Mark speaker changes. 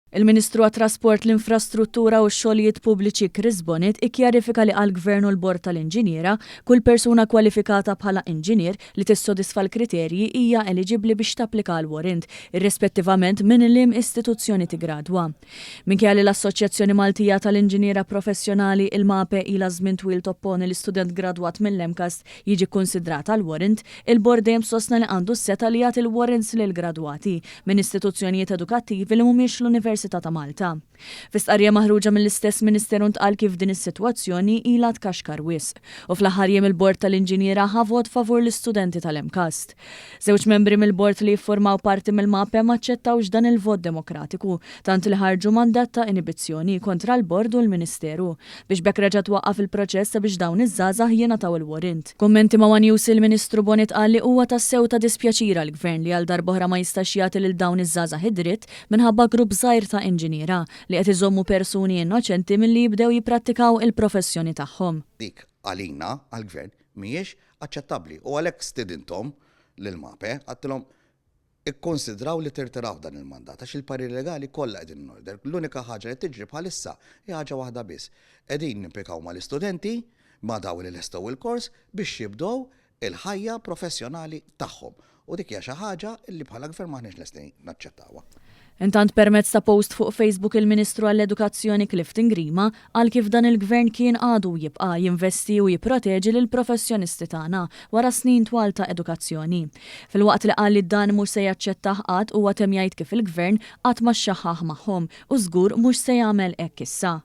Speaker 1: Il-Ministru għat-Trasport, l-Infrastruttura u x-Xogħlijiet Pubbliċi Chris Bonett ikkjarifika li għall-Gvern u l-Bord tal-Inġiniera, kull persuna kwalifikata bħala inġinier li tissodisfa l-kriterji hija eliġibbli biex tapplika għal warrant, irrispettivament minn liem istituzzjoni tiggradwa. Minkejja li l-Assoċjazzjoni Maltija tal-Inġiniera Professjonali, il-MAPE, ilha żmien twil topponi li student gradwat mill-MCAST jiġi kkunsidrat għal warrant, il-Bord dejjem sostna li għandu s-setgħa li jagħti l-warrants lill-gradwati minn istituzzjonijiet edukattivi li mhumiex l-Università ta' Malta. Fi stqarrija maħruġa mill-istess Ministeru ntqal kif din is-sitwazzjoni ilha tkaxkar wisq u fl-aħħar jiem il-Bord tal-Inġiniera ħa vot favur l-istudenti tal-MCAST. Żewġ membri mill-Bord li jiffurmaw parti mill-MAPE m'aċċettawx dan il-vot demokratiku tant li ħarġu mandat ta' inibizzjoni kontra l-Bord u l-Ministeru biex b'hekk reġa' twaqqaf il-proċess sabiex dawn iż-żgħażagħ jingħataw il-warrant. F'kummenti ma' one News il-Ministru Bonett qal li huwa tassew ta' dispjaċir għall-Gvern li għal darb'oħra ma jistax jagħti lil dawn iż-żgħażagħ id-dritt minħabba grupp żgħir ta' inġiniera li qed iżommu persuni innoċenti milli jibdew jipprattikaw il-professjoni tagħhom.
Speaker 2: Dik għalina, għall-Gvern, mhijiex aċċettabbli u għalhekk stidinthom lill-MAPE, għadtilhom Ikkonsidraw li tirtiraw dan il-mandat għax il-pariri legali kollha qegħdin in order. L-unika ħaġa li tiġri bħalissa hi ħaġa waħda biss. Qegħdin nimpikaw mal-istudenti, ma' dawk li lestew il-kors biex jibdew il-ħajja professjonali tagħhom. U dik hija xi ħaġa li bħala Gvern m'aħniex lesti naċċettawha.
Speaker 1: Intant permezz ta' post fuq Facebook il-Ministru għall-Edukazzjoni Clifton Grima qal kif dan il-Gvern kien għadu u jibqa' jinvesti u jipproteġi lill-professjonisti tagħna wara snin twal ta' edukazzjoni. Filwaqt li qal li dan mhux se jaċċettah qatt huwa temm jgħid kif il-Gvern qatt ma xxaħħaħ magħhom u żgur mhux se jagħmel hekk issa.